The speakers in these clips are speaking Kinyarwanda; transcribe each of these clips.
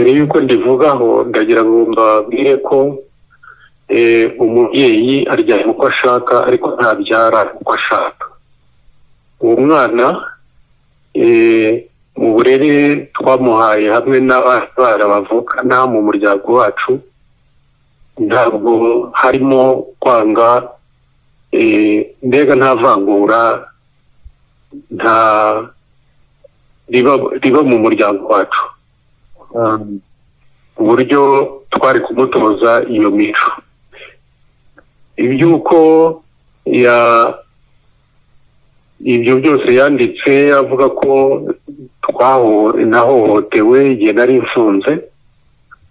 Mbere y'uko ndivugaho, ndagira ngo mbabwire ko umubyeyi aryama uko ashaka, ariko ntabyara uko ashaka. Uwo mwana, mu burere twamuhaye hamwe n'abana bavukana mu muryango wacu, ntabwo harimo kwanga, mbega nta vangura nta riba mu muryango wacu, uburyo twari kumutoza iyo mico. Iby'uko ya ibyo byose yanditse avuga ko nahohotewe igihe nari mfunze,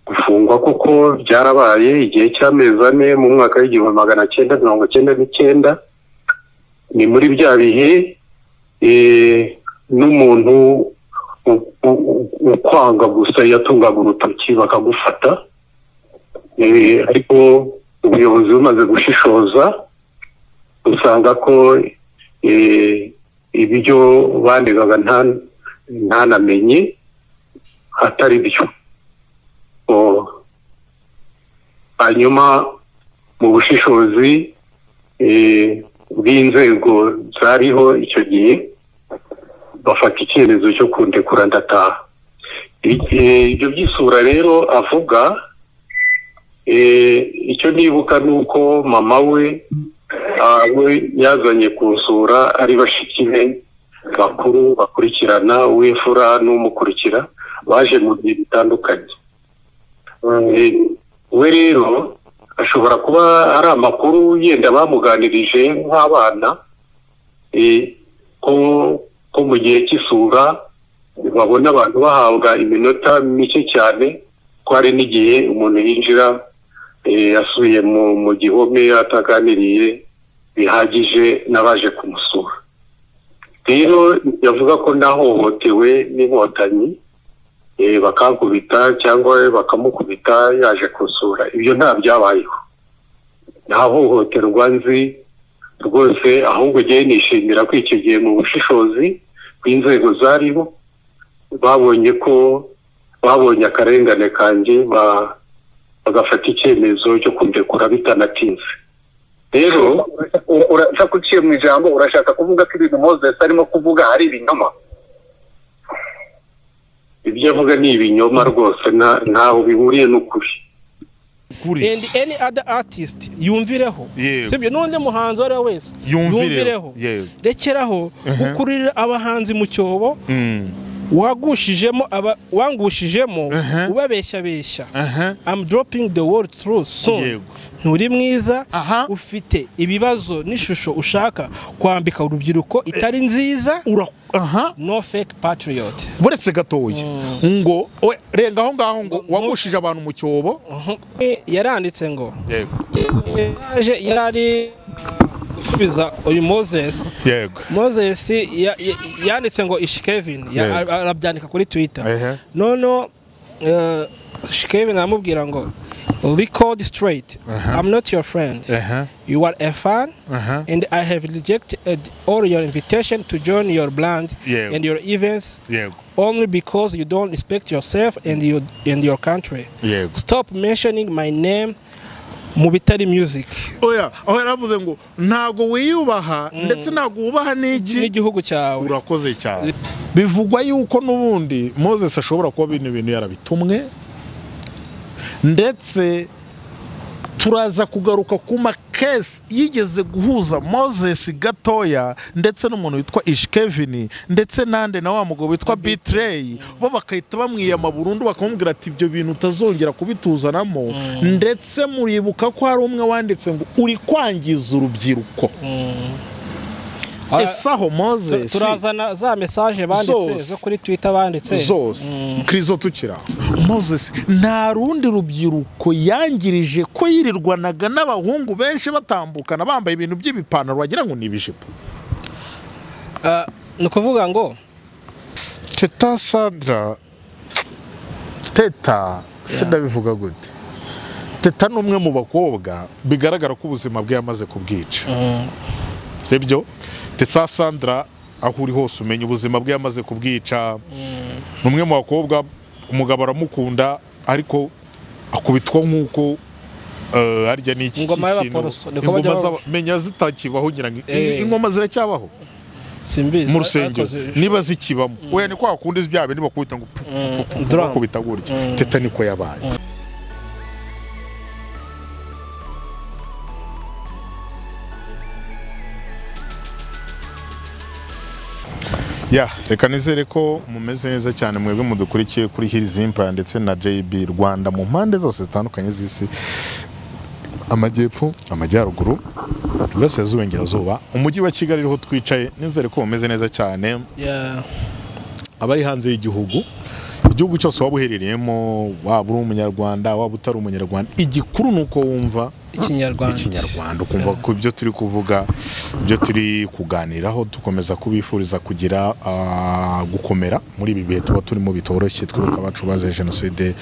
gufungwa kuko byarabaye igihe cy'amezi 4 mu mwaka w'1999, ni muri bya bihe n'umuntu ukwanga gusa yatungaga urutoki bakagufata, ariko ubuyobozi bumaze gushishoza usanga ko ibyo bandegaga ntanamenye atari byo. Hanyuma mu bushishozi bw'inzego zariho icyo gihe bafata icyemezo cyo kundekura ndataha. Ibyo by'isura rero avuga, icyo nibuka ni uko mama we yazanye kunsura ari bashiki be bakuru bakurikirana, uw'imfura n'umukurikira, baje mu bihe bitandukanye. We rero ashobora kuba ari amakuru yenda bamuganirije nk'abana, ko mu gihe cy'isura babona abantu bahabwa iminota mike cyane, ko hari n'igihe umuntu yinjira asubiye mu gihome ataganiriye bihagije n'abaje kumusura. Rero yavuga ko nahohotewe n'inkotanyi, bakankubita cyangwa bakamukubita yaje kusura, ibyo nta byabayeho, nta hohoterwa nzi rwose. Ahubwo ngiye nishimira ko icyo gihe mu bushishozi bw'inzego zariho babonye ko babonye akarengane kanjye, bagafata icyemezo cyo kundekura bitanatinze. Rero urashaka uciye mu ijambo, urashaka kuvuga ko ibintu Moses arimo kuvuga ari ibinyoma? Ibyo avuga ni ibinyoma rwose, ntaho bihuriye n'ukuri. And any other artist yumvireho, sibyo, n'undi muhanzi uwo ari we wese yumvireho, rekeraho gukururira abahanzi mu cyobo wagushijemo, wangushijemo ubabeshyabeshya. I'm dropping the word through soon. Nturi mwiza, ufite ibibazo n'ishusho ushaka kwambika urubyiruko itari nziza. No fake patriot. Buretse gatoya ngo renga aho ngaho ngo wagushije abantu mu cyobo. Yaranditse ngo yarari gusubiza uyu Moses. Yego. Moses yanditse ngo Ish Kevin, arabyandika kuri Twitter. Nono Ish Kevin aramubwira ngo record straight. I'm not your friend. You are a fan, and I have rejected all your invitation to join your brand and your events only because you don't respect yourself and your country. Stop mentioning my name mu bitari music. Oya, aho yaravuze ngo ntago wiyubaha ndetse ntago wubaha n'iki n'igihugu cyawe. Urakoze cyane. Bivugwa yuko n'ubundi Moses ashobora kuba ibintu yarabitumwe, ndetse turaza kugaruka ku makesi yigeze guhuza Moses gatoya ndetse n'umuntu witwa Ish Kevin ndetse nande na wa mugabo witwa B-Threy, bo bakahita bamwiyama burundu bakamubwira ati ibyo bintu utazongera kubituzanamo. Ndetse muribuka ko hari umwe wanditse ngo uri kwangiza urubyiruko. Esaho Moses turazana za message banditse zo kuri Twitter banditse zose Krizo tukira Moses nta rundi rubyiruko yangirije ko yirirwanaga n'abahungu benshi batambukana bambaye ibintu by'ibipantaro wagira ngo ni ibijipo. Ni kuvuga ngo Teta Sandra, Teta sindabivuga gute, Teta ni umwe mu bakobwa bigaragara ko ubuzima bwe yamaze kubwica. Sibyo? Teta Sandra aho uri hose umenya ubuzima bwe yamaze kubwica. Ni umwe mu bakobwa Umugabo aramukunda ariko akubitwa nkuko harya ni iki kintu ingoma menya zitakibaho ngira ngo ingoma ziracyabaho simbizi mu rusengero niba zikibamo oya ni kwa kundi byabe niba kubita ngo kubita gutya Teta niko yabaye. Ya, reka nizere ko mumeze neza cyane mwebwe mudukurikiye kuri Hills Empire ndetse na JB Rwanda mu mpande zose zitandukanye z'isi, amajyepfo, amajyaruguru, iburasirazuba, iburengerazuba, umujyi wa Kigali ariho twicaye. Nizere ko mumeze neza cyane. Abari hanze y'igihugu, igihugu cyose waba uherereyemo, waba uri umunyarwanda, waba utari umunyarwanda, igikuru nuko wumva ikinyarwanda ukumva ko ibyo turi kuvuga, ibyo turi kuganiraho, dukomeza kubifuriza kugira gukomera muri ibi bihe tuba turimo bitoroshye. Twibuka abacu bazize jenoside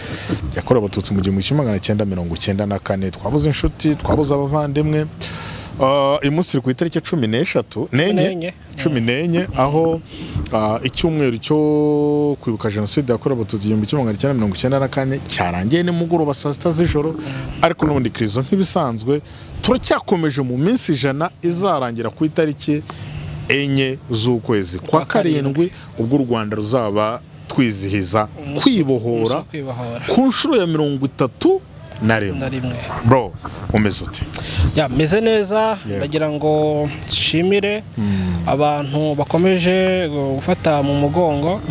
yakorewe Abatutsi mu 1994, twabuze inshuti, twabuze abavandimwe. Uyu munsi turi ku itariki 14 aho icyumweru cyo kwibuka jenoside yakorewe Abatutsi 1994 cyarangiye nimugoroba saa 6 z'ijoro, ariko n'ubundi krizo nk'ibisanzwe turacyakomeje mu minsi 100 izarangira ku itariki 4 z'ukwezi kwa 7, ubwo u Rwanda ruzaba twizihiza kwibohora ku nshuro ya 31. Bro, umeze ute? Ya, meze neza. Ndagira ngo nshimire abantu bakomeje gufata mu mugongo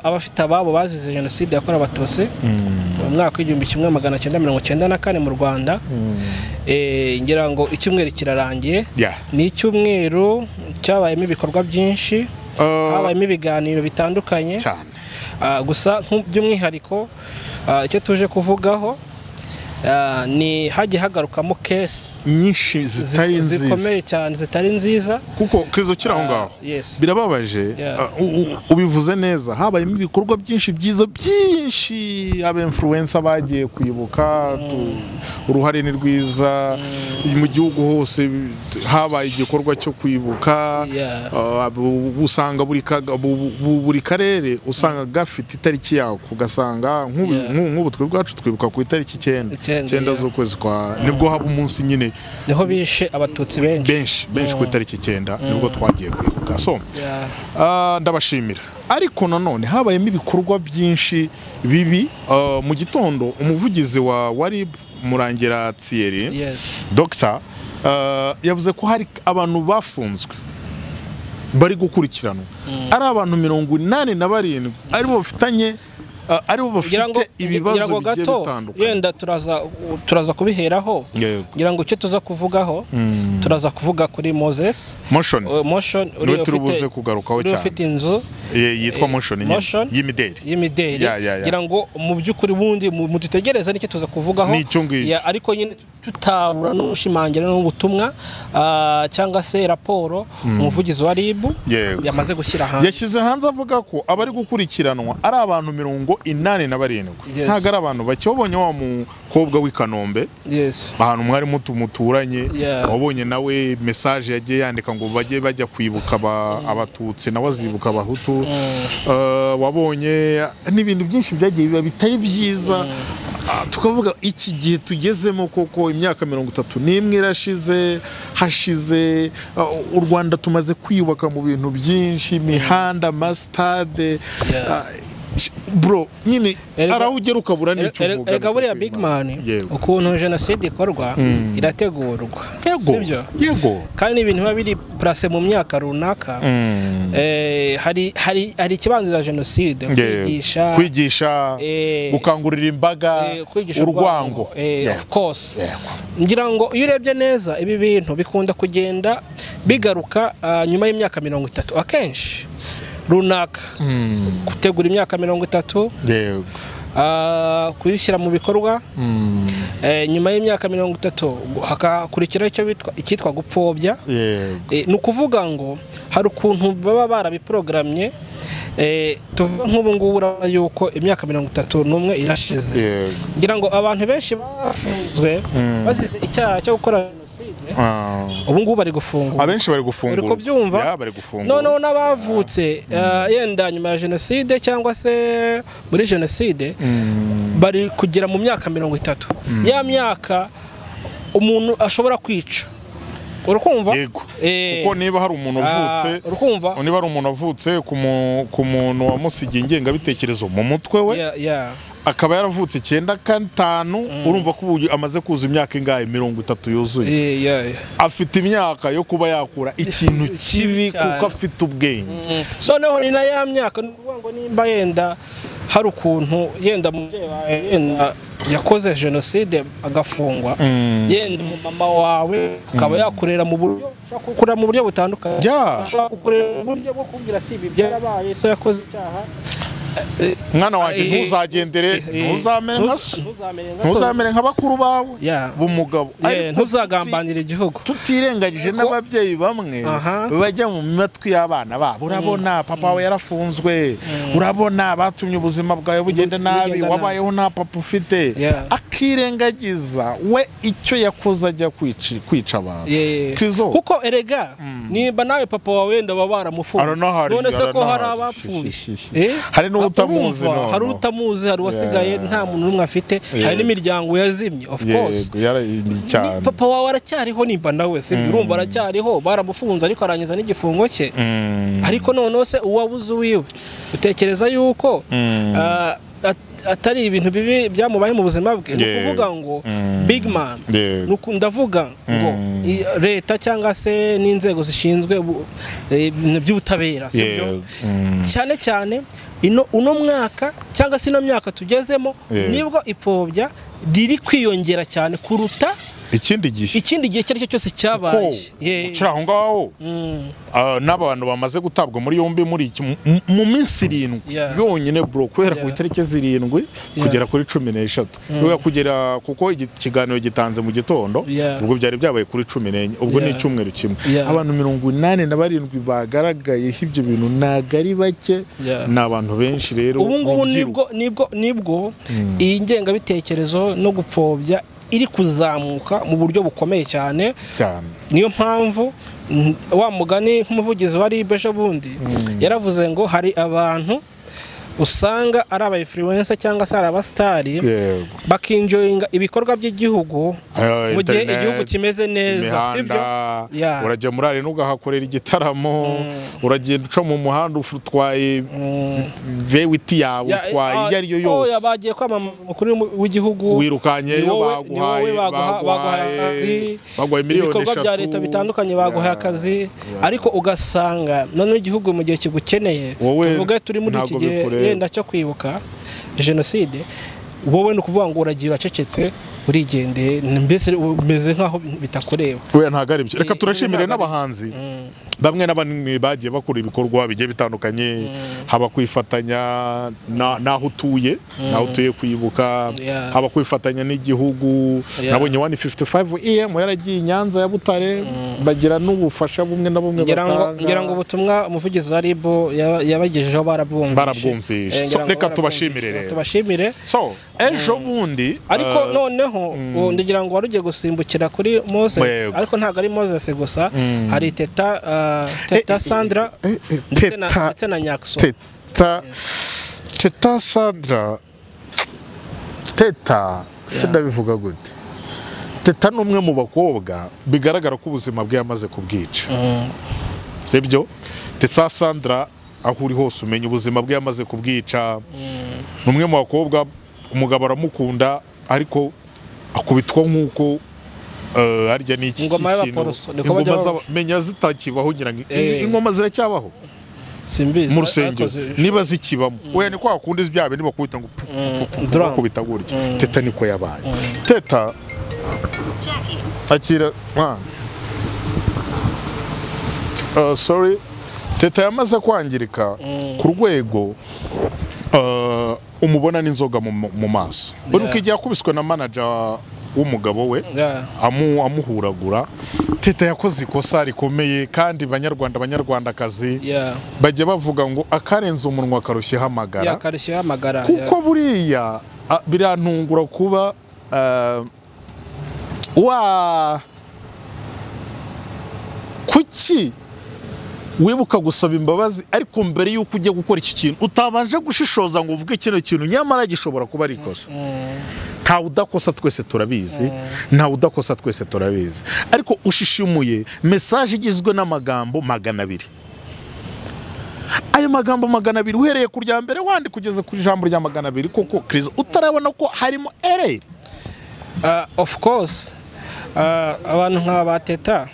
abafite ababo bazize jenoside yakorewe Abatutsi mu mwaka w'1994 mu Rwanda. Ngira ngo icyumweru kirarangiye. Ni icyumweru cyabayemo ibikorwa byinshi, habayemo ibiganiro bitandukanye cyane. Gusa by'umwihariko icyo tuje kuvugaho ni hagiye hagarukamo case nyinshi zitari nziza, zikomeye cyane, zitari nziza, kuko krizo kiri aho ngaho birababaje. Ubivuze neza, habayemo ibikorwa byinshi byiza byinshi, aba influencer bagiye kwibuka, uruhare ni rwiza mu gihugu hose habaye igikorwa cyo kwibuka. Usanga buri karere usanga gafite itariki yako, ugasanga nk'ubu twe bwacu twibuka ku itariki 9 z'ukwezi kwa, nibwo haba umunsi nyine niho bishe Abatutsi benshi benshi ku itariki 9 nibwo twagiye kwibuka. So ndabashimira, ariko nanone habayemo ibikorwa byinshi bibi. Mu gitondo umuvugizi wa Warib Murangira Thierry, Dr, yavuze ko hari abantu bafunzwe bari gukurikiranwa, ari abantu 87 aribo bafitanye, aribo bafite ibibazo bigiye bitandukanye. Yenda turaza kubiheraho. Ngira ngo icyo tuza kuvugaho, turaza kuvuga kuri Moses Motion uri ufite inzu yitwa Motion y'imideli. Ngira ngo mu by'ukuri bundi mudutegereze nicyo tuza kuvugaho, ariko nyine tutabura no gushimangira n'ubutumwa cyangwa se raporo umuvugizi wa RIB yamaze gushyira hanze. Yashyize hanze avuga ko abari gukurikiranwa ari abantu 87, ntago ari abantu bake. Wabonye wa mukobwa w'i Kanombe, ahantu mwari muturanye, wabonye nawe message yagiye yandika ngo bajye bajya kwibuka Abatutsi nawe azibuka Abahutu. Wabonye n'ibintu byinshi byagiye biba bitari byiza. Tukavuga iki gihe tugezemo koko, imyaka 31 irashize, hashize u Rwanda tumaze kwiyubaka mu bintu byinshi, imihanda, amasitade, bro nyine arawugera ukabura n'icyo uvuga. Erega buriya big man, ukuntu jenoside ikorwa irategurwa, sibyo? Yego. Kandi ibintu biba biri place mu myaka runaka. Hari ikibanza jenoside, kwigisha, gukangurira imbaga, urwango, of course. Ngira ngo iyo urebye neza ibi bintu bikunda kugenda bigaruka nyuma y'imyaka 30 akenshi runaka, gutegura imyaka 30, yego, kuyishyira mu bikorwa nyuma y'imyaka 30 hakakurikiraho icyo bitwa icyitwa gupfobya. Ni ukuvuga ngo hari ukuntu baba barabiprogramye. Tuvuga nk'ubu ngubu urabona yuko imyaka 31 irashize. Ngira ngo abantu benshi bafunzwe bazize icyaha cyo gukora jenoside Ubu ngubu bari gufungura, abenshi bari gufungura, uri kubyumva? Bari gufungura. Noneho n'abavutse yenda nyuma ya jenoside cyangwa se muri jenoside bari kugera mu myaka 30, ya myaka umuntu ashobora kwica. Urukumva? Yego. Kuko niba hari umuntu uvutse, urukumva? Niba hari umuntu avutse ku muntu wamusigiye ingengabitekerezo mu mutwe we, akaba yaravutse 95, urumva ko amaze kuza imyaka ingahe? 30 yuzuye. Afite imyaka yo kuba yakura ikintu kibi kuko afite ubwenge. Noneho ni na ya myaka nukuvuga ngo nimba yenda hari ukuntu yenda mubyeyi wawe yenda yakoze jenoside agafungwa, yenda mama wawe akaba yakurera mu buryo kukurera mu buryo butandukanye, ashobora kukurera mu buryo bwo kubwira ati ibi byarabaye, so yakoze icyaha, mwana wanjye ntuzagendere, ntuzamere nka so, ntuzamere nka bakuru bawe b'umugabo, ntuzagambanira igihugu. Tutirengagije n'ababyeyi bamwe bajya mu matwi y'abana babo, urabona papa wawe yarafunzwe, urabona batumye ubuzima bwawe bugenda nabi, wabayeho nta papa ufite, akirengagiza we icyo yakoze ajya kwica abantu. Kuko erega nimba nawe papa wawe wenda baba baramufunze, none se ko hari abapfuye, hari n'utamuzi, hari utamuzi, hari wasigaye nta muntu n'umwe afite, hari n'imiryango yazimye, of course. Papa wawe aracyariho nimba nawe se urumva aracyariho, baramufunze ariko arangiza n'igifungo cye. Ariko noneho se uwabuze uwiwe, utekereza yuko atari ibintu bibi byamubaye mu buzima bwe? Ni ukuvuga ngo big man, ndavuga ngo leta cyangwa se n'inzego zishinzwe by'ubutabera, sibyo? Cyane cyane uno mwaka cyangwa se ino myaka tugezemo nibwo ipfobya riri kwiyongera cyane kuruta ikindi gihe icyo ari cyo cyose cyabaye. Ukiri aho ngaho n'abantu bamaze gutabwa muri yombi muri mu minsi 7 yonyine bro, guhera ku itariki 7 kugera kuri 13, kugera kuko ikiganiro gitanze mu gitondo, ubwo byari byabaye kuri 14, ubwo ni icyumweru kimwe. Abantu 87 bagaragayeho ibyo bintu, ntago ari bake, ni abantu benshi. Rero ubu ngubu nibwo iyi ngengabitekerezo no gupfobya iri kuzamuka mu buryo bukomeye cyane. Niyo mpamvu wa mugani nk'umuvugizi wa RIB ejo bundi yaravuze ngo hari abantu usanga ari aba influencer cyangwa se ari abasitari bakinjoyinga ibikorwa by'igihugu mu gihe igihugu kimeze neza, sibyo? Urajya muri arena ugahakorera igitaramo, uragenda uca mu muhanda utwaye VWT yawe, utwaye iyo ari yo yose, bagiye kwamamaza umukuru w'igihugu, wirukanyeyo, baguhaye miliyoni 3, ibikorwa bya leta bitandukanye baguhaye akazi, ariko ugasanga noneho igihugu mu gihe kigukeneye, tuvuge turi muri iki gihe yenda cyo kwibuka jenoside, wowe ni ukuvuga ngo uragira uracecetse urigendeye, mbese umeze nkaho bitakureba. Oya ntago ari byo. Reka turashimire n'abahanzi bamwe na bamwe bagiye bakora ibikorwa bigiye bitandukanye, haba kwifatanya naho utuye, naho utuye kwibuka, haba kwifatanya n'igihugu. Nabonye 155 AM yaragiye i Nyanza ya Butare, bagira n'ubufasha bumwe na bumwe batanga. Ngira ngo ubutumwa umuvugizi wa RIB yabagejejeho barabwumvise. Reka tubashimire rero. Tubashimire. So ejo bundi ariko noneho ndagira ngo warugiye gusimbukira kuri Moses, ariko ntago ari Moses gusa, hari Teta Sandra ndetse na Nyakso. Teta Sandra, Teta sindabivuga gute, Teta ni umwe mu bakobwa bigaragara ko ubuzima bwe yamaze kubwica, sibyo? Teta Sandra aho uri hose umenya ubuzima bwe yamaze kubwica. Ni umwe mu bakobwa umugabo aramukunda ariko akubitwa nk'uko harya ni iki kintu menya zitakibaho, ngira ngo ingoma ziracyabaho simbizi mu rusengero niba zikibamo, we ni kwa kundi bya bindi bakubita ngo bakubita gutya. Teta niko yabaye. Teta akira sorry, Teta yamaze kwangirika ku rwego umubona n'inzoga mu maso. Uri igihe yakubiswe na manager w'umugabo we amuhuragura. Teta yakoze ikosa rikomeye, kandi banyarwanda banyarwandakazi bajya bavuga ngo akarenze umunwa akarushya hamagara, kuko buriya birantungura kuba Kuki wibuka gusaba imbabazi ariko mbere yuko ujya gukora iki kintu utabanje gushishoza ngo uvuge kino kintu nyamara gishobora kuba ari ikosa? Ntawe udakosa, twese turabizi, ntawe udakosa, twese turabizi. Ariko ushishimuye message igizwe n'amagambo 200. Ayo magambo 200 uhereye ku rya mbere wandi kugeza ku ijambo rya 200, koko Kristo utarabona ko harimo error? Of course, abantu nka bateta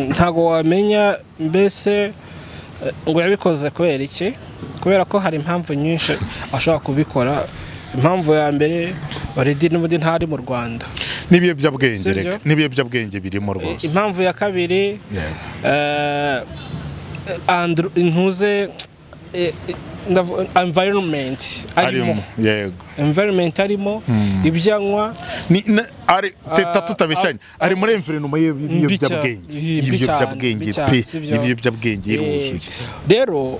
ntago wamenya mbese ngo yabikoze kubera iki, kubera ko hari impamvu nyinshi ashobora kubikora. Impamvu ya mbere, already n'ubundi ntari mu Rwanda, n'ibiyobyabwenge, reka n'ibiyobyabwenge birimo rwose. Impamvu ya kabiri, Andrew intuze environment arimo, yego, environment arimo, ibyanywa ni ari teta tutabeshanye, ari muri environment y'ibiyobyabwenge, ibiyobyabwenge pe, ibiyobyabwenge iruzuye. Rero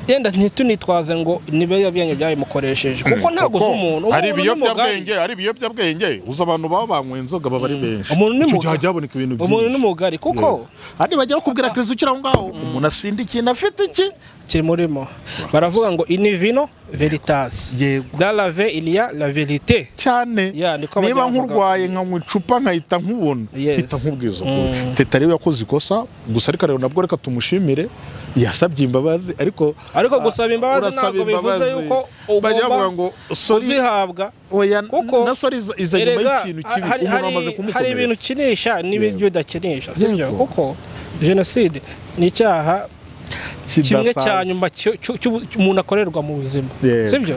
yenda ntitunitwaze ngo nibiyobyabwenge byayimukoresheje, kuko ntago umuntu ari ibiyobyabwenge, ari ibiyobyabwenge uza abantu baba banywe inzoga baba ari benshi, icyo gihe haboneka ibintu byinshi. Umuntu n'umugari, kuko handi bajya bakubwira Kristo ukira aho ngaho umuntu asinda ikintu afite iki kiri murimo. Baravuga ngo in vino veritas, dans la vie il y a la vérité cyane. Niba nkurwaye nkanywa icupa nkahita nkubona, mpita nkubwiza ukuri. Teta rero yakoze ikosa gusa, ariko rero nabwo reka tumushimire yasabye imbabazi. Ariko gusaba imbabazi ntabwo bivuze yuko ugomba ngo sorry uzihabwa, kuko na sorry iza nyuma y'ikintu kibi umuntu amaze kumukomeretsa. Hari ibintu ukinisha n'ibindi udakinisha, sibyo? Kuko jenoside ni icyaha kimwe cya nyuma umuntu akorerwa mu buzima, sibyo?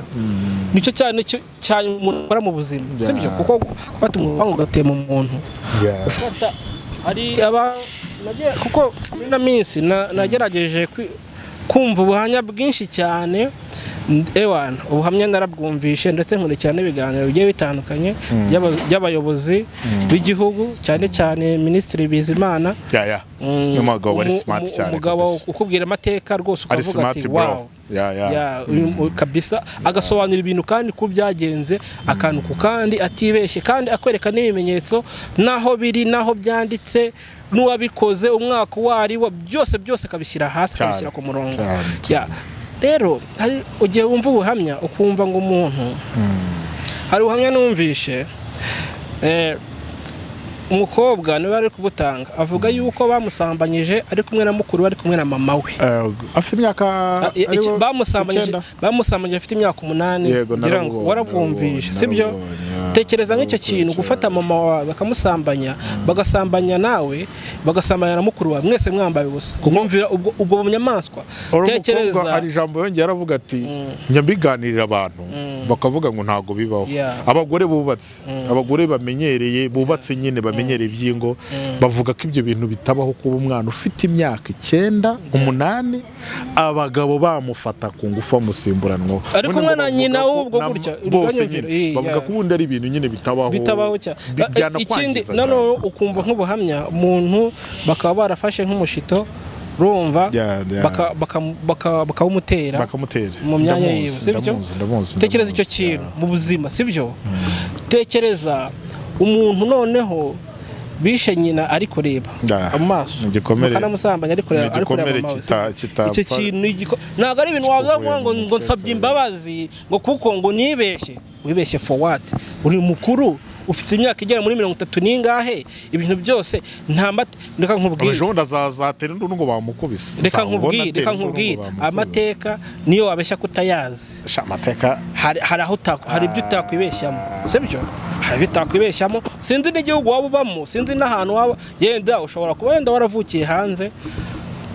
Nicyo cyane cya umuntu akora mu buzima, sibyo? Kuko gufata umuntu ugatema umuntu, gufata ari aba, kuko muri na minsi nagerageje kumva ubuhamya bwinshi cyane, ewana ubuhamya narabwumvishe, ndetse nkurikirana n'ibiganiro bigiye bitandukanye by'abayobozi b'igihugu, cyane cyane Minisitiri Bizimana. Umugabo wari smart cyane, umugabo ukubwira amateka rwose ukavuga ati wow, kabisa, agasobanura ibintu kandi ku byagenze akantu ku kandi atibeshye, kandi akwereka n'ibimenyetso naho biri, naho byanditse, n'uwabikoze, umwaka wari wo, byose byose akabishyira hasi, akabishyira ku murongo. Rero hari ugiye wumva ubuhamya ukumva ngo umuntu, hari ubuhamya numvishe umukobwa niwe ari kubutanga, avuga yuko bamusambanyije ari kumwe na mukuru we, ari kumwe na mama we. Afite imyaka bamusambanyije afite imyaka 8, ngira ngo warabwumvishe, sibyo? Tekereza nk'icyo kintu, gufata mama wawe bakamusambanya, bagasambanya nawe, bagasambanya na mukuru wawe, mwese mwambaye ubusa, kumvira ubwo bunyamaswa. Tekereza hari ijambo yongeye aravuga ati njya mbiganirira abantu bakavuga ngo ntago bibaho. Abagore bubatse, abagore bamenyereye bubatse nyine bamenyereye ibyingo, bavuga ko ibyo bintu bitabaho kuba umwana ufite imyaka 9, 8 abagabo bamufata ku ngufu bamusimburanwa ari kumwe na nyina ubwo gutya, bavuga ko ubundi ari ibintu nyine bitabaho, bitabaho cyane. Ikindi nano ukumva nk'ubuhamya umuntu bakaba barafashe nk'umushito, urumva bakawumutera mu myanya yiwe, sibyo? Tekereza icyo kintu mu buzima, sibyo? Tekereza umuntu noneho bishe nyina ari kureba amaso, bakanamusambanya ari kureba, ari kureba amaso. Icyo kintu ntabwo ari ibintu wavuga ngo ngo nsabye imbabazi ngo kuko ngo nibeshye. Wibeshye for what? Uri mukuru, ufite imyaka igera muri 30 n'ingahe, ibintu byose nta mate. Reka nkubwire, ejo ndazazatera induru ngo bamukubise. Reka nkubwire, amateka niyo wabeshya kutayazi. Amateka hari aho hari ibyo utakwibeshyamo, sibyo? Hari ibyo utakwibeshyamo. Sinzi n'igihugu waba ubamo, sinzi n'ahantu waba, yenda ushobora kuba wenda waravukiye hanze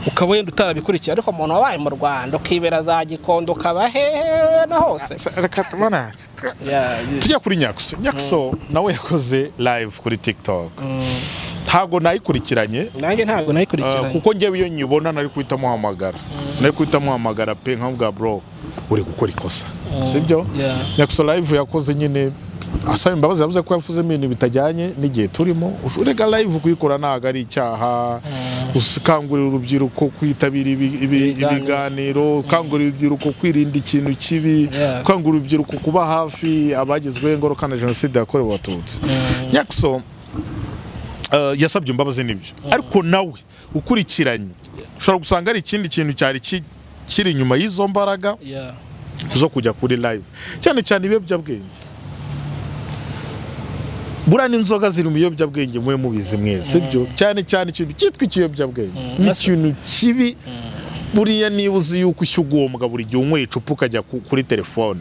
ukaba wenda utarabikurikiye, ariko umuntu wabaye mu Rwanda ukibera za Gikondo ukaba hehe na hose. Reka tubona tujya kuri Nyaxo. Nyaxo nawe yakoze live kuri TikTok. Ntago nayikurikiranye. Nanjye ntago nayikurikiranye. Kuko njyewe iyo nyibona nari kuhita muhamagara. Nari kuhita muhamagara pe nkavuga bro uri gukora ikosa. Sibyo? Nyaxo live yakoze nyine asaba imbabazi, yavuze ko yavuze ibintu bitajyanye n'igihe turimo. Urega live kuyikora ntago ari icyaha. Ukangurira urubyiruko kwitabira ibiganiro, ukangurira urubyiruko kwirinda ikintu kibi, ukangurira urubyiruko kuba hafi abagizweho ingaruka na jenoside yakorewe Abatutsi. Nyaxo Yasabye imbabazi nibyo, ariko nawe ukurikiranye ushobora gusanga ari ikindi kintu cyari kiri inyuma y'izo mbaraga zo kujya kuri live, cyane cyane ibiyobyabwenge. Buriya n'inzoga ziri mu biyobyabwenge, mwe mubizi mwese sibyo? Cyane cyane ikintu cyitwa ikiyobyabwenge ni ikintu kibi. Buriya niba uzi yuko ushyugombwa buri gihe unyweye icupa ukajya kuri telefone,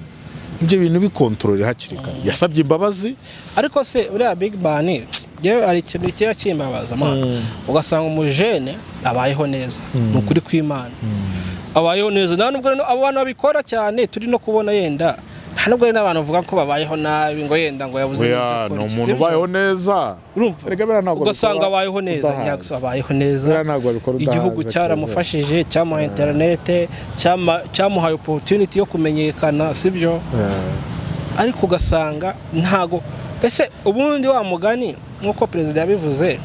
ibyo bintu bikontorore hakiri kare. Yasabye imbabazi, ariko se uriya Big Bang yewe ari ikintu kiba kimbabaza man, ugasanga umujene abayeho neza, ni ukuri kw'Imana abayeho neza. Nta nubwo abo bantu babikora cyane turi no kubona, yenda nta nubwo n'abantu bavuga ko babayeho nabi ngo yenda ngo yabuze n'ibyo akora. Ni umuntu ubayeho neza, ugasanga abayeho neza, nyakso abayeho neza, igihugu cyaramufashije, cyamuhaye interinete, cyamuhaye opportunity yo kumenyekana, sibyo? Ariko ugasanga ntago. Ese ubundi wa mugani nk'uko perezida yabivuze,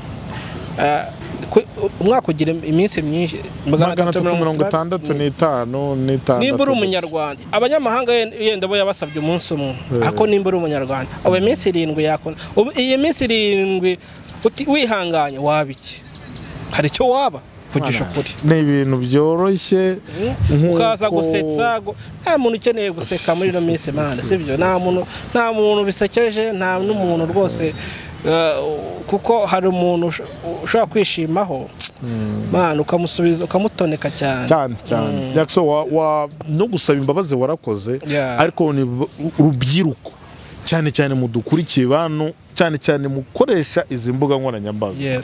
umwaka ugira iminsi myinshi 365 n'itandatu. Nimba uri umunyarwanda, abanyamahanga yenda bo yabasabye umunsi umwe, ariko nimba uri umunyarwanda abo iminsi 7 yakona. Iyi minsi 7 wihanganye waba iki? Hari icyo waba kugisha ukuri. Ni ibintu byoroshye ukaza gusetsa. Nta muntu ukeneye guseka muri ino minsi mana, sibyo? Nta muntu bisekeje, nta n'umuntu rwose, kuko hari umuntu ushobora kwishimaho mana ukamusubiza ukamutoneka cyane cyane cyane. Jackson, no gusaba imbabazi warakoze, ariko ni urubyiruko cyane cyane mudukurikiye bantu, cyane cyane mukoresha izi mbuga nkoranyambaga,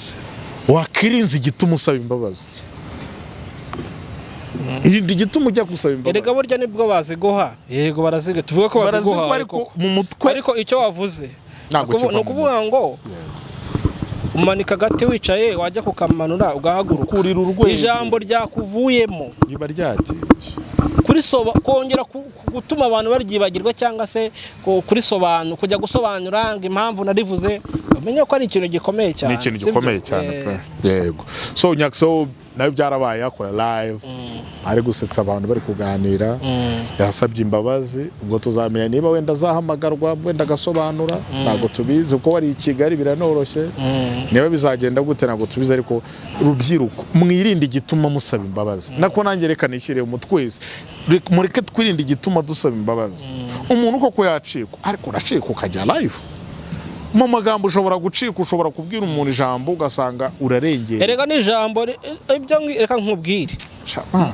wakirinze igituma usaba imbabazi. Irindi gituma ujya gusaba imbabazi. Erega burya nibwo baziguha. Yego baraziga, tuvuga ko baziguha ariko mu mutwe, ariko icyo wavuze ni ukuvuga ngo umanika agati wicaye, wajya kukamanura ugahaguruka, ijambo ryakuvuyemo riba ryagiye. Kongera gutuma abantu baryibagirwa cyangwa se kurisobanura, kujya gusobanura ngo impamvu narivuze, umenye ko ari ikintu gikomeye cyane. Ni ikintu gikomeye cyane pe. Yego. So Nyakso nawe byarabaye, akora live ari gusetsa abantu bari kuganira, yasabye imbabazi. Ubwo tuzamenya niba wenda azahamagarwa, wenda agasobanura, ntabwo tubizi kuko wari i Kigali biranoroshye. Niba bizagenda gute ntabwo tubizi, ariko rubyiruko mwirinde igituma musaba imbabazi. Nako nanjye reka nishyire umutwese, mureke twirinde igituma dusaba imbabazi. Umuntu koko yacika, ariko uracika ukajya live mu magambo, ushobora gucika, ushobora kubwira umuntu ijambo ugasanga urarengera. Erega ni ijambo ibyo reka nkubwire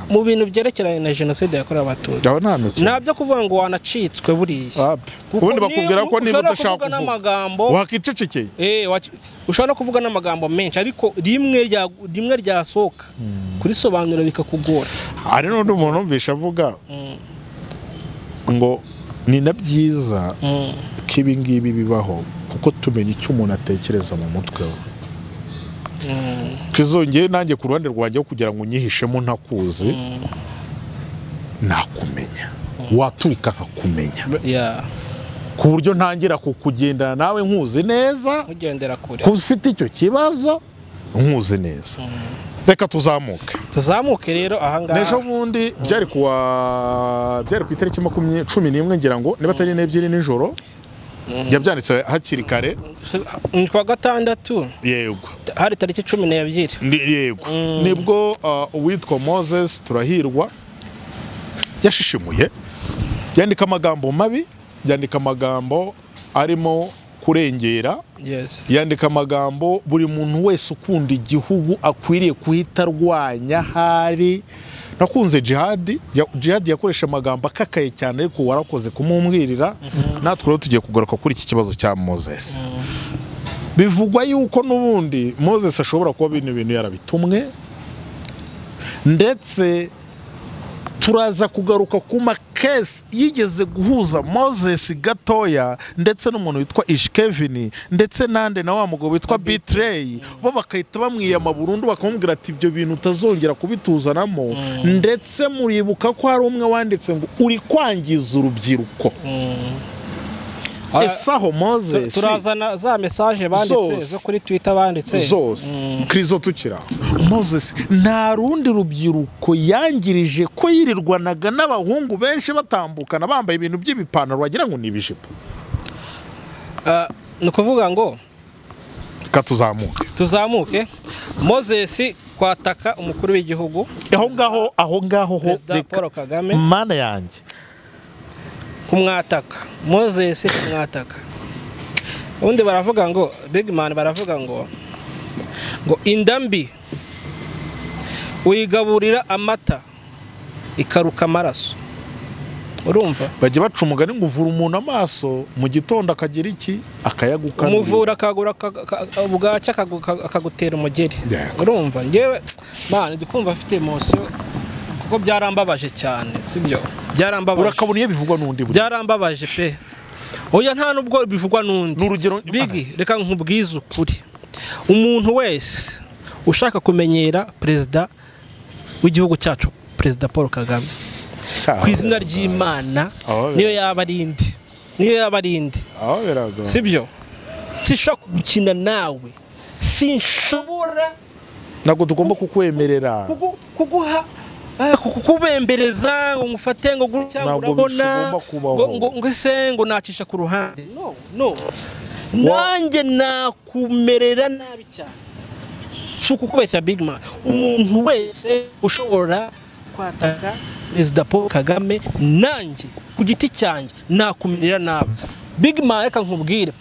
mu bintu byerekeranye na jenoside yakorewe Abatutsi, ntabyo kuvuga ngo wanacitswe buriya. Ubundi bakubwira ko niba udashaka kuvuga wakicecekeye, ushobora no kuvuga n'amagambo menshi, ariko rimwe ryasohoka kurisobanura bikakugora. Hari n'undi muntu umvisha avuga ngo ni na byiza ko ibi ngibi bibaho, kuko tumenya icyo umuntu atekereza mu mutwe we. Kizongeye nanjye ku ruhande rwanjye kugira ngo unyihishemo ntakuzi, nakumenya waturika nkakumenya, ku buryo ntangira kukugendana nawe nkuzi neza, ko ufite icyo kibazo nkuzi neza. Reka tuzamuke rero ahangaha. N'ejo bundi byari ku itariki 11 ngira ngo niba atari 2 nijoro, yabyanditse hakiri kare, kwa gatandatu. Yego, hari tariki 12. Yego, nibwo uwitwa Moses Turahirwa yashishimuye, yandika amagambo mabi, yandika amagambo arimo kurengera, yandika amagambo buri muntu wese ukunda igihugu akwiriye kuhita arwanya. Hari nakunze Jihadi, Jihadi yakoresha amagambo akakaye cyane, ariko warakoze kumumwirira. Natwe rero tugiye kugaruka kuri iki kibazo cya Moses. Bivugwa yuko n'ubundi Moses ashobora kuba bino bintu yarabitumwe, ndetse turaza kugaruka ku makesi yigeze guhuza Moses gatoya ndetse n'umuntu witwa Ish Kevin ndetse nande na wa mugabo witwa B-Tray, bo bakahita bamwiyama burundu bakamubwira ati ibyo bintu utazongera kubituzanamo. Ndetse muribuka ko hari umwe wanditse ngo uri kwangiza urubyiruko. Esaho Moses turazana za message banditse zo kuri Twitter banditse zose Krizo tukira Moses nta rundi rubyiruko yangirije ko yirirwanaga n'abahungu benshi batambukana bambaye ibintu by'ibipantaro wagira ngo ni ibijipo. Ni ukuvuga ngo Reka tuzamuke. Moses kwataka umukuru w'igihugu aho ngaho ho Paul Kagame, mana yanjye, kumwataka Moses kumwataka. Ubundi baravuga ngo big man, baravuga ngo indambi uyigaburira amata ikaruka amaraso. Urumva bajya baca umugani ngo uvura umuntu amaso mu gitondo akagira iki akayagukanura, umuvura akagura bwacya akagutera umugeri. Urumva ngewe man ndikumva afite emotion kuko byarambabaje cyane, sibyo? Byarambabaje. Urakabona iyo bivugwa n'undi, byarambabaje pe. Oya nta nubwo bivugwa n'undi. N'urugero Bigi, reka nkubwize ukuri, umuntu wese ushaka kumenyera perezida w'igihugu cyacu Perezida Paul Kagame ku izina ry'Imana, niyo yaba ari indi, niyo yaba ari indi, sibyo? Sinshobora gukina nawe, sinshobora, ntabwo tugomba kukwemerera kuguha kukubembereza ngo ngufate ngo gutya, urabona ngo se ngo nacisha ku ruhande. No, nanjye nakumerera nabi cyane. Si ukukubeshya big man, umuntu wese ushobora kwataka Perezida Paul Kagame nanjye ku giti cyanjye nakumerera nabi. Big man, reka nkubwire,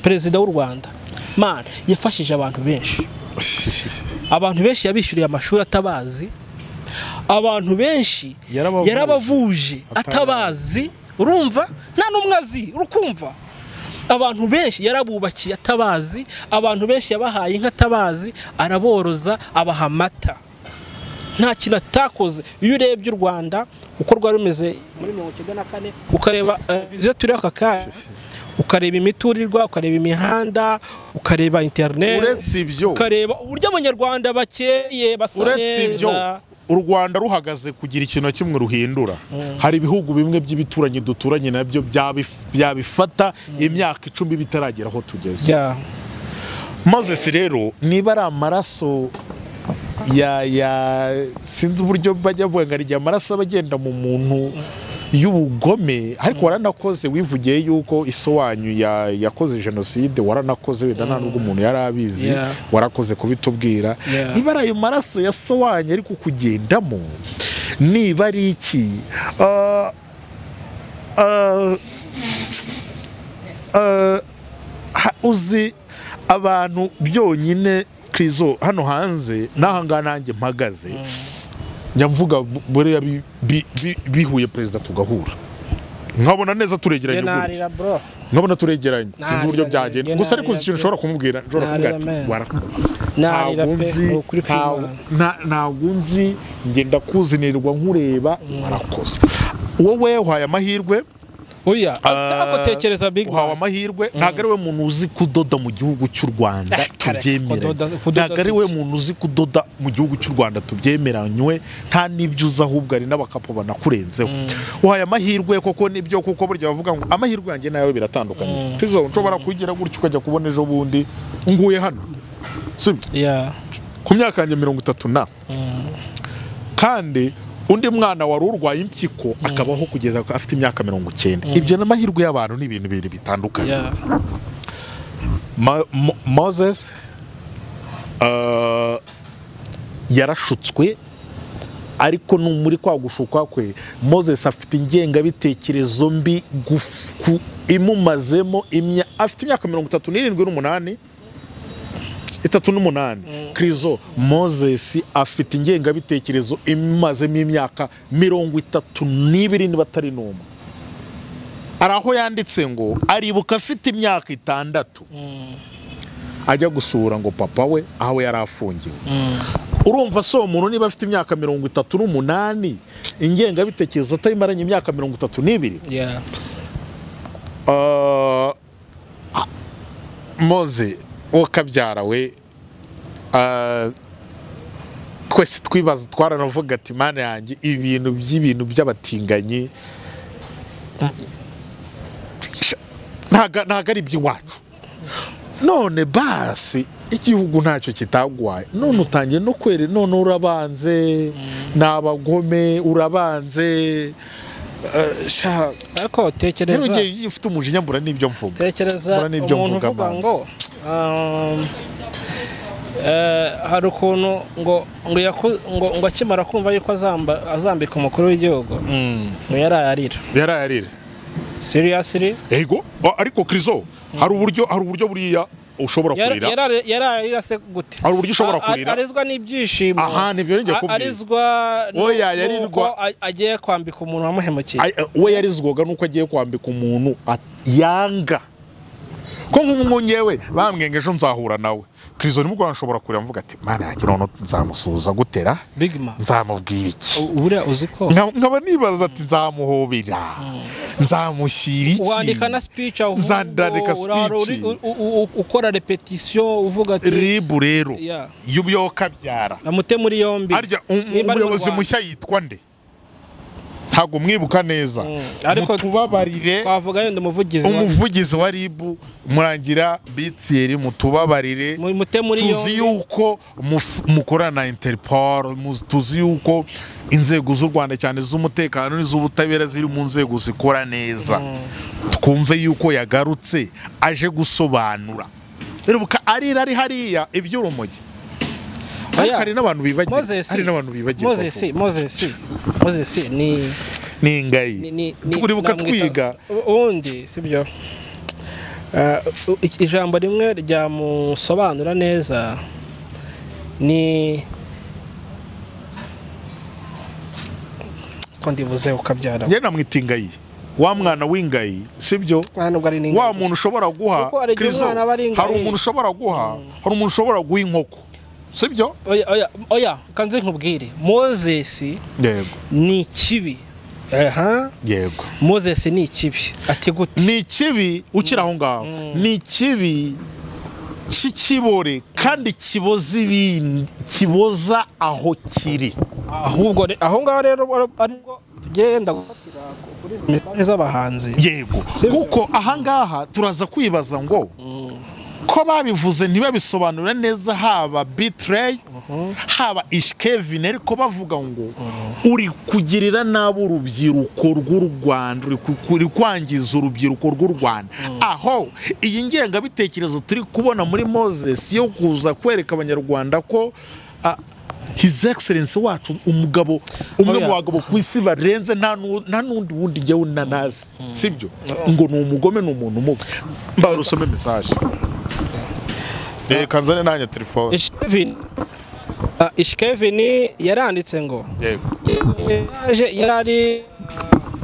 perezida w'u Rwanda man yafashije abantu benshi, abantu benshi yabishyuriye amashuri atabazi, abantu benshi yarabavuje atabazi, urumva nta n'umwe azi, urukumva abantu benshi yarabubakiye atabazi, abantu benshi yabahaye inka atabazi, araboroza abaha amata, nta kintu atakoze. Iyo urebye u Rwanda uko rwari rumeze muri 1994, ukareba vision turi aka kanya, ukareba imiturirwa, ukareba imihanda, ukareba internet, uretse ibyo ukareba uburyo abanyarwanda bakeye basa neza, uretse ibyo u Rwanda ruhagaze kugira ikintu kimwe ruhindura. Hari ibihugu bimwe by'ibituranyi duturanye nabyo byabifata imyaka 10 bitaragera aho tugeze. Moses rero niba ari amaraso ya sinzi uburyo bajya bavuga ngo ari amaraso abagenda mu muntu y'ubugome, ariko waranakoze, wivugiye yuko iso wanyu yakoze jenoside, waranakoze wenda nta nubwo umuntu yari abizi, warakoze kubitubwira. Niba ari ayo maraso ya so wanyu ariko kugendamo, niba ari iki uzi abantu byonyine Krizo hano hanze n'ahangaha nanjye mpagaze njya mvuga buriya bihuye perezida tugahura nkabona neza turegeranye gutya, nkabona turegeranye, sinzi uburyo byagenda gusa, ariko ikintu ushobora kumubwira, nshobora kumubwira ati warakoze, ntabwo nzi ngenda kuzinirwa nkureba, warakoze wowe uhaye amahirwe. Oya, atakotekereza big man, uhawe amahirwe. Ntabwo ari we muntu uzi kudoda mu gihugu cy'u Rwanda tubyemeranye, ntabwo ari we muntu uzi kudoda mu gihugu cy'u Rwanda tubyemeranywe, nta n'ibyo uzi ahubwo ari n'abakapo banakurenzeho. Uhaye amahirwe koko nibyo, kuko burya bavuga ngo amahirwe yanjye nawe biratandukanye. Krizo nshobora kugira gutya ukajya kubona ejo bundi nguye hano, sibyo? Ku myaka yanjye 30 na kandi undi mwana wari urwaye impyiko akabaho kugeza afite imyaka 90. Ibyo n'amahirwe y'abantu ni ibintu bibiri bitandukanye. Moses yarashutswe, ariko muri kwa gushukwa kwe Moses afite ingengabitekerezo mbi imumazemo afite imyaka 37 n'umunani 38. Krizo Moses afite ingengabitekerezo imazemo imyaka 32 niba atari n'umwe. Ari aho yanditse ngo aribuka afite imyaka 6 ajya gusura ngo papa we aho yari afungiwe. Urumva so umuntu niba afite imyaka 38 ingengabitekerezo atayimaranye imyaka 32. Mose ukabyara we twese twibaza twaranavuga ati mana yanjye ibintu by'ibintu by'abatinganyi ntago ari iby'iwacu. None basi igihugu ntacyo kitagwaye, none utangiye no kwere, none urabanze n'abagome urabanze. Ariko tekereza ufite umujinya mbura n'ibyo mvuga, tekereza umuntu uvuga ngo Hari ukuntu ngo ngo akimara kumva yuko azambika umukuru w'igihugu ngo yarayarira. Seriously? Ego, ariko Krizo hari uburyo buriya ushobora kurira. Yararira se gute? Hari uburyo ushobora kurira. Arizwa n'ibyishimo. Aha nibyo ngiye kubwira. Arizwa. Oya yarirwa agiye kwambika umuntu wamuhemukiye. We yarizwaga nuko agiye kwambika umuntu yanga. Ko nk'umunyewe bambwenga ejo nzahura nawe. Krizo nimubwo nshobora kurira mvuga ati mana yanjye none nzamusuza gutera. Big man. Nzamubwira iki? Uriya uzi ko nkaba nibaza ati nzamuhobera. Nzamushyira iki? Wandika na speech aho nzandika speech. Ukora repetition uvuga ati ribu rero yubyo kabyara. Amute muri yombi. Arya umuyobozi mushya yitwa nde? Ntago mwibuka neza. Ariko mutubabarire. Twavuga yenda umuvugizi wa RIB murangira BTR mutubabarire. Mute muri yombi. Tuzi yuko mukorana na Interpol, tuzi yuko inzego z'u Rwanda cyane z'umutekano n'iz'ubutabera ziri mu nzego zikora neza. Twumve yuko yagarutse aje gusobanura. Ribuka arira ari hariya iby'urumogi. Ariko hari n'abantu bibagirwa. Hari n'abantu bibagirwa. Moses ni ingayi. Turibuka twiga ubundi sibyo. Ijambo rimwe ryamusobanura neza ni ko ndibuze ukabyara. Njye namwita ingayi. Wa mwana w'ingayi sibyo? Wa muntu ushobora guha Krizo. Hari umuntu ushobora guha, hari umuntu ushobora guha inkoko. Sibyo? Oya oya kanze nkubwire. Moses yego ni kibi. Aha. Yego. Moses ni ikibi. Ati gute? Ni ikibi ukira aho ngaho. Ni ikibi kikibore kandi kiboza ibindi, kiboza aho kiri. Ahubwo aho ngaho rero ariko tugenda gufatira kuri message z'abahanzi. Yego. Kuko aha ngaha turaza kwibaza ngo ko babivuze ntibabisobanura neza, haba Betray haba Ishkevin, ariko bavuga ngo uri kugirira nabi urubyiruko rw'u Rwanda, uri kwangiza urubyiruko rw'u Rwanda. Aho iyi ngengabitekerezo turi kubona muri Moses yo kuza kwereka abanyarwanda ko His Excellency wacu umugabo umwe mu bagabo ku isi barenze nta n'undi wundi jyewe nanazi, sibyo? Ngo ni umugome, ni umuntu mubi. Mbawe usome message. Kanzane nanya telefone. Ishkevin yaranditse ngo yego yarari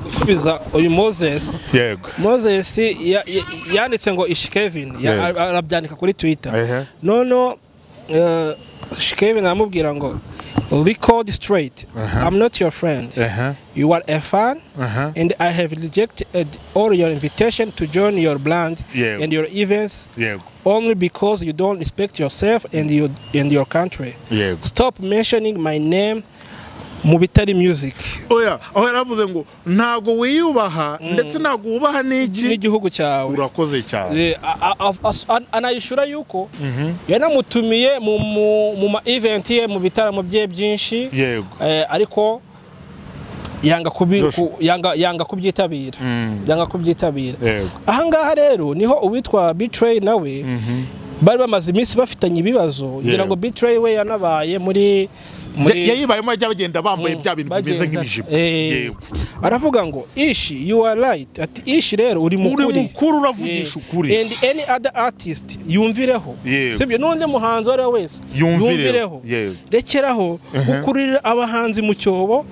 gusubiza uyu Moses. Yego. Moses yanditse ngo Ishkevin arabyandika kuri Twitter. Nono Ishkevin aramubwira ngo record straight. I'm not your friend. You are a fan, and I have rejected all your invitation to join your brand and your events only because you don't respect yourself and your country. Stop mentioning my name mu bitari music. Oya, aho yaravuze ngo ntago wiyubaha ndetse ntago wubaha n'iki n'igihugu cyawe. Urakoze cyane. Anayishura yuko yanamutumiye mu ma event ye, mu bitaramo bye byinshi, ariko yanga kubyitabira. Yanga kubyitabira. Aha ngaha rero niho uwitwa Betray nawe bari bamaze iminsi bafitanye ibibazo, ngira ngo Betray we yanabaye muri yayibayemo ajya bagenda bambaye bya bintu bimeze nk'ibijipo. Yego. Aravuga ngo Ishi you are right, ati Ishi rero uri mukuri, uri mukuru, uravugisha ukuri. And any other artist yumvireho, sibyo? N'undi muhanzi wari wese yumvireho, rekeraho gukurira abahanzi mu cyobo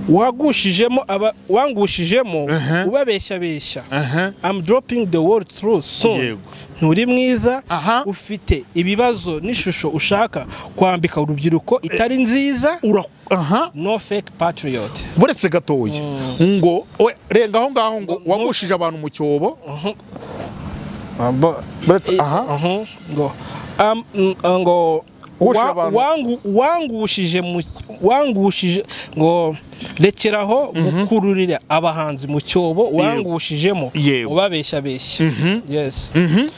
wagushijemo wangushijemo ubabeshya beshya. I'm dropping the word through soon. Nturi mwiza, ufite ibibazo n'ishusho ushaka kwambika urubyiruko itari nziza. No fake patriot. Buretse gatoya ngo renga aho ngaho ngo wagushije abantu mu cyobo. Buretse ngo ngo wangushije ngo rekeraho gukururira abahanzi mu cyobo wangushijemo ubabeshya beshya. Yes.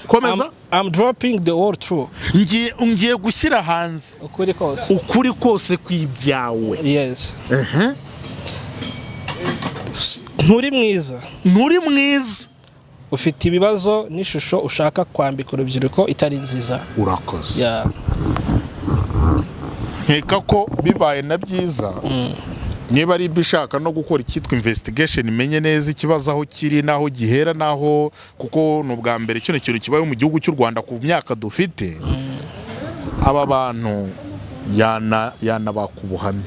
Komeza. I'm dropping the word true. Ngiye gushyira hanze ukuri kose, ukuri kose kwibyawe. Yes. Nturi mwiza, nturi mwiza, Ufite ibibazo n'ishusho ushaka kwambika urubyiruko itari nziza. Urakoze. Nkeka ko bibaye na byiza niba ari bishaka no gukora icyitwa investigation imenye neza ikibazo aho kiri naho gihera naho, kuko ni ubwa mbere kino kintu kibaye mu gihugu cy'u Rwanda ku myaka dufite. Aba bantu yanabaka ubuhamya,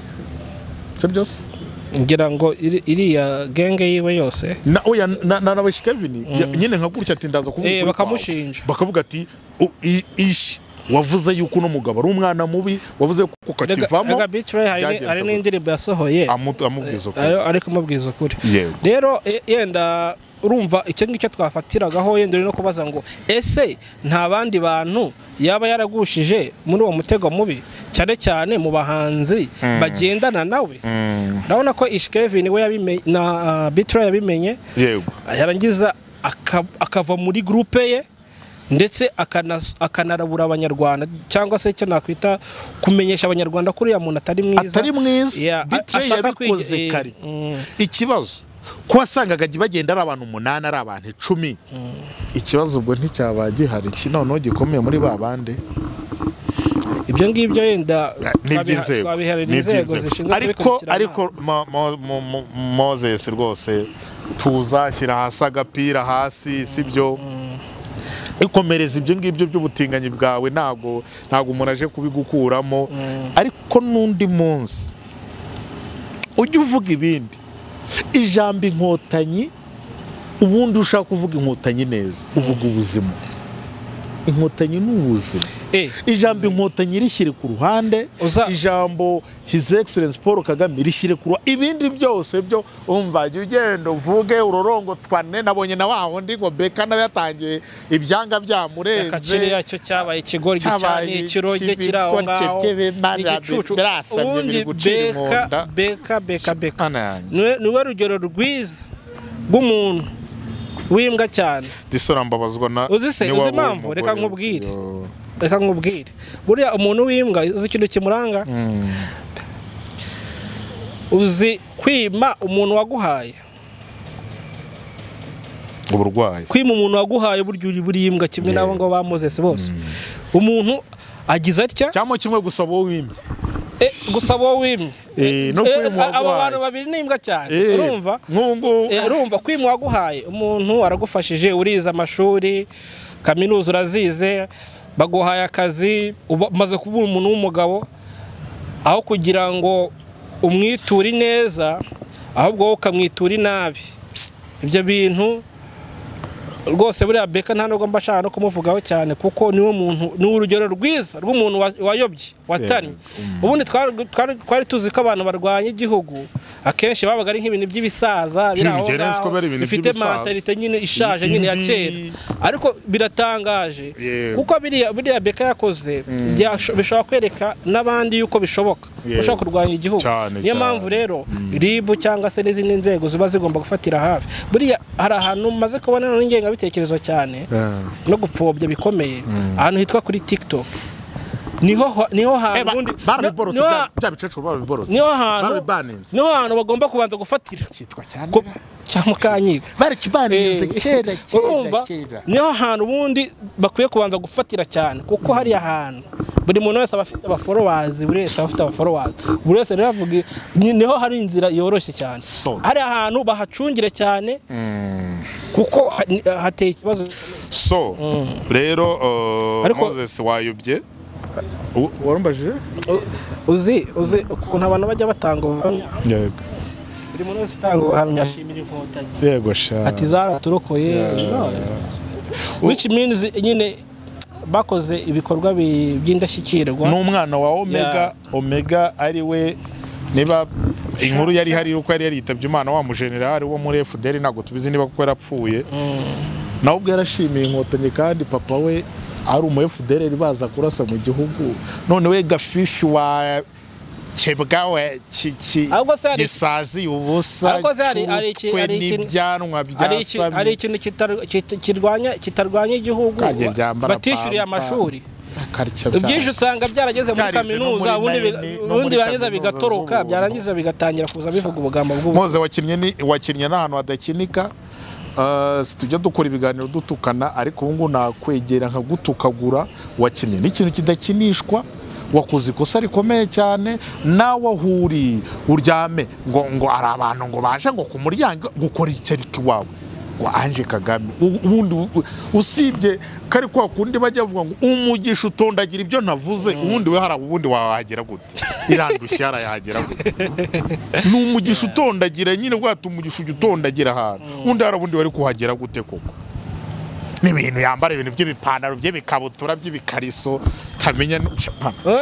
si byose? Ngira ngo iriya genge yiwe yose. Na oya, na Kevin nyine nka gutya ati ndaza kuvuga ukuri kwawe. Bakamushinja. Bakavuga ati ishi wavuze yuko uno mugabo ari umwana mubi, wavuze ko kakivamo. Rega B-Threy hari Byagenze hari gute? n'indirimbo yasohoye amubwiza ukuri. Ari kumubwiza ukuri. Yego. Rero yenda urumva icyo ngicyo twafatiragaho, yenda uri no kubaza ngo ese nta bandi bantu yaba yaragushije muri uwo mutego mubi, cyane cyane mu bahanzi bagendana nawe. Urabona ko Ish Kevin we yabimenye na B-Threy yabimenye, yarangiza akava muri groupe ye, ndetse akanarabura abanyarwanda, cyangwa se icyo nakwita kumenyesha abanyarwanda ko uriya muntu atari mwiza. Atari mwiza. Yeah, B-Threy ashaka yabikoze kare. Ikibazo ko wasangaga bagenda ari abantu 8, ari abantu 10, ikibazo ubwo nticyaba gihari iki noneho gikomeye muri ba bandi? Ibyo ngibyo yenda Ni iby'inzego. twabiherera Ni inzego iby'inzego. zishinzwe Ariko kubikurikirana. ariko Moses rwose tuzashyira hasi agapira hasi, sibyo? Ikomereza ibyo ngibyo by'ubutinganyi bwawe, ntago umuntu aje kubigukuramo, ariko n'undi munsi ujye uvuga ibindi. Ijambo inkotanyi, ubundi ushaka kuvuga inkotanyi neza uvuga ubuzima. Inkotanyi ni ubuzima. Ijambo inkotanyi rishyire ku ruhande, ijambo His Excellence Paul Kagame rishyire ku ruhande, ibindi byose byo umva jya ugenda uvuge urorongotwane. Nabonye na wa wundi ngo Beka nawe yatangiye ibyanga byamurenze. Reka kiriya cyo cyabaye ikigoryi Cyabaye cyane, ikiroge kiri aho ngaho, igicucu. Birasamye, Ubundi biri gucira Beka inkonda. Beka, Beka, Beka Mana yanjye. Niwe rugero rwiza rw'umuntu w'imbwa cyane. Disora mbabazwa na Uzi se, niwaba uzi impamvu? uwo Reka mugore. nkubwire. Yo. Reka nkubwire, buriya umuntu w'imbwa uzi ikintu kimuranga? Uzi kwima umuntu waguhaye? Uburwayi. Kwima umuntu waguhaye, burya uri buri imbwa kimwe n'abo ngabo ba Moses bose. Umuntu agize atya Cyangwa kimwe gusa wowe wimye. Gusa wowe wimye. No kwima Abo uwaguhaye. bantu babiri ni imbwa cyane, urumva? Nk'ubu ngubu. Urumva kwima uwaguhaye, umuntu aragufashije, urize amashuri kaminuza, urazize, baguhaye akazi, umaze kuba umuntu w'umugabo, aho kugira ngo umwiture neza ahubwo wowe ukamwitura inabi. Ibyo bintu rwose, buriya Beka nta nubwo mba nshaka no kumuvugaho cyane, kuko niwe muntu, ni urugero rwiza rw'umuntu wayobye, watannye. Ubundi twari tuzi ko abantu barwanya igihugu akenshi babaga ari nk'ibintu by'ibisaza biri aho Njye nzi ko ngaho, bari ibintu bifite by'ibisaza. mentalité nyine ishaje nyine ya kera, ariko biratangaje kuko biriya Beka yakoze bishobora kwereka n'abandi yuko bishoboka ushobora kurwanya igihugu. Niyo mpamvu rero RIB cyangwa se n'izindi nzego ziba zigomba gufatira hafi. Buriya hari ahantu maze kubona n'ingengabitekerezo cyane no gupfobya bikomeye, ahantu hitwa kuri TikTok, niho hantu ubundi Barabiborotse. Bya bicecuru barabiborotse. Niho hantu Barabibaninze. niho hantu bagomba kubanza gufatira. Cyitwa cyane Cya Mukankiko. Barakibaninze kera kera. Urumva? Kera. Niho hantu ubundi bakwiye kubanza gufatira cyane, kuko hariya hantu buri muntu wese aba afite abafollowers, buri wese aba afite abafollowers, buri wese rero avuga niho hari inzira yoroshye cyane. So. Hariya hantu bahacungire cyane kuko hateye ikibazo. So rero Moses wayobye. Warumbajije? Uzi ukuntu abantu bajya batanga ubuhamya? Yego. Buri muntu wese utanga ubuhamya ashimira inkotanyi, Yego sha. ati zaraturokoye. No, which means nyine bakoze ibikorwa by'indashyikirwa. N'umwana wa Omega. Omega ari we, niba inkuru yari ihari yuko yari yaritabye Imana, wa mujenerali wo muri FDL, ntabwo tubizi niba kuko yarapfuye, nawe ubwo yarashimiye inkotanyi, kandi papa we ari umu FDL baza kurasa mu gihugu. None we gafifi wa kebwa we Ahubwo se gisaziye ubusa, Ahubwo se cy'utwe n'ibyanwa hari byasamye. ikintu kitarwanya igihugu Karye byambara batishyuriye pampa. amashuri. Akarya Ibyinshi usanga byarageze muri Byarize no kaminuza, muri ubundi nine, no ubundi muri barangiza kaminuza bigatoroka, z'ubuntu. byarangiza bigatangira kuza bivuga ubugambo bw'ubu. Moze wakinnye ni wakinnye n'ahantu hadakinika. Tujya dukora ibiganiro dutukana, ariko ubu ngubu nakwegera nkagutukagura. Wakinnye n'ikintu kidakinishwa, wakoze ikosa rikomeye cyane, nawe ahuri uryame ngo ari abantu ngo baje ngo ku muryango gukora icyariki wawe ngo Ange Kagame. Ubundi usibye kari kwa kundi bajya bavuga ngo umugisha utondagira ibyo ntavuze, ubundi we hari ubundi wahagera gute, irandushya yarayagera gute? Ni umugisha utondagira nyine, bwata umugisha ujya utondagira ahantu, ubundi hari ubundi wari kuhagera gute koko? N'ibintu yambara, ibintu by'ibipantaro by'ibikabutura by'ibikariso tamenya.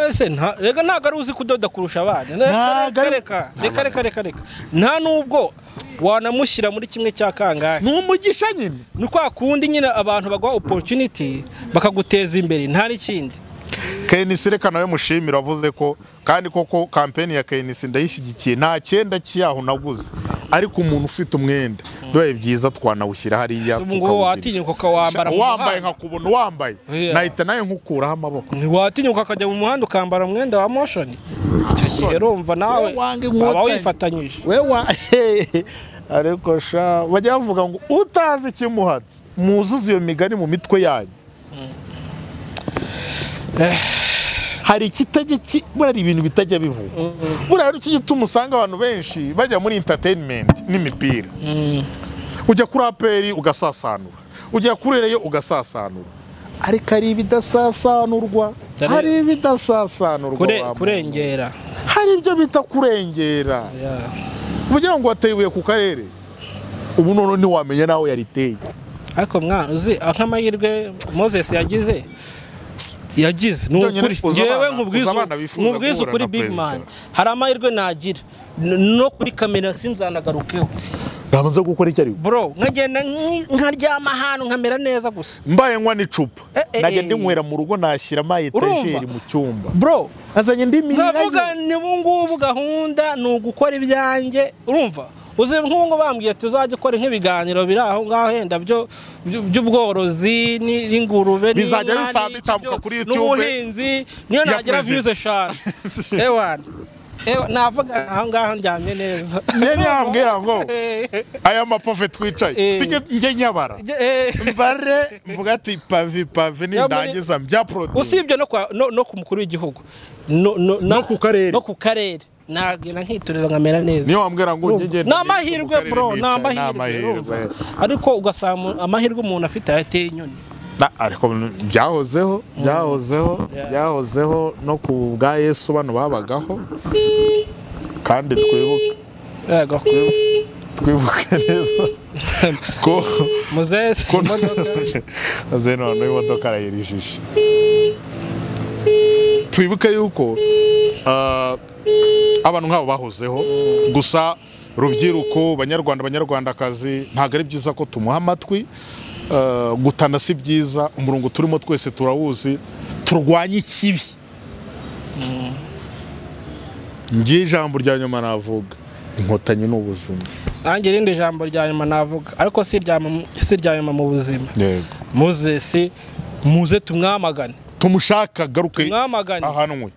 Ese rega ntabwo ari uzi kudoda kurusha abandi. Reka reka reka reka, nta nubwo wanamushyira muri kimwe cya kangahe. Ni umugisha nyine, ni kwa kundi nyine abantu baguha opportunity bakaguteza imbere, nta n'ikindi. KNC reka nawe mushimira, avuze ko kandi koko campaign ya KNC ndayishyigikiye, nta cyenda cyaho naguze, ariko umuntu ufite umwenda bibaye byiza twanawushyira hariya. Ngo watinyuka ukawambara, wambaye nkakubona wambaye nahita nawe nkukuraho amaboko. Ntiwatinyuka ukajya mu muhanda ukambara umwenda wa Motion? Icyo gihe urumva nawe waba wifatanyije. Ariko sha bajya bavuga ngo utazi ikimuhatse, muzuze iyo migani mu mitwe yanyu. Hari ikitajya, buriya ibintu bitajya bivugwa. Buriya hari igituma usanga abantu benshi bajya muri entertainment n'imipira. Ujya kuri APR ugasasanura, ujya kuri Rayon ugasasanura, ariko hari ibidasasanurwa, hari ibidasasanurwa, kurengera, hari ibyo bita kurengera. Kugira ngo wateye ibuye ku karere, ubu none ntiwamenya naho yariteye. Ariko mwana uzi nk'amahirwe Moses yagize ni ukuri, yewe nkubwiza ukuri big man, hari amahirwe nagira no kuri kamera sinzanagarukeho. Ndabanza gukora icyo ari bro, nkagenda nkaryama ahantu nkamera neza gusa, mbaye nkwa n'icupa nagenda ndinywera mu rugo, nashyira ama etajeri mu cyumba bro, azanye ndi mirira. Nkavuga ni ubungubu gahunda ni ugukora ibyanjye, urumva? Uzi nk'ubu ngo bambwiye tuzajya ukora nk'ibiganiro biri aho ngaho henda byo by'ubworozi n'ingurube bizajya bisaba bitambuka kuri YouTube n'ubuhinzi, niyo nagira views eshanu ewana navuga aho ngaho ndyamye neza. Njye yambwira ngo aya mapave twicaye tujye njye nyabara mbare mvuga ati pavi pavi nindangiza mbya produit. Usibye no ku mukuru w'igihugu no ku karere, no ku karere nagenda nkitureza nkamera neza. Niyo wambwira ngo njye ni amahirwe bro, ni amahirwe, ariko ugasanga amahirwe umuntu afite ayateye inyoni. Ariko byahozeho byahozeho byahozeho no ku bwa Yesu bano babagaho, kandi twibuke yego twibuke neza ko Moses imodoka none imodoka arayirijisha. Twibuke yuko abantu nk'abo bahozeho. Gusa rubyiruko, banyarwanda banyarwandakazi, ntabwo ari byiza ko tumuha amatwi. Gutana si byiza, umurongo turimo twese turawuzi, turwanye ikibi. Ngiye ijambo rya nyuma navuga, inkotanyi ni ubuzima. Nanjye irindi jambo rya nyuma navuga, ariko si irya nyuma mu buzima. Moses muze tumwamagane, tumushaka garuke ahanwe.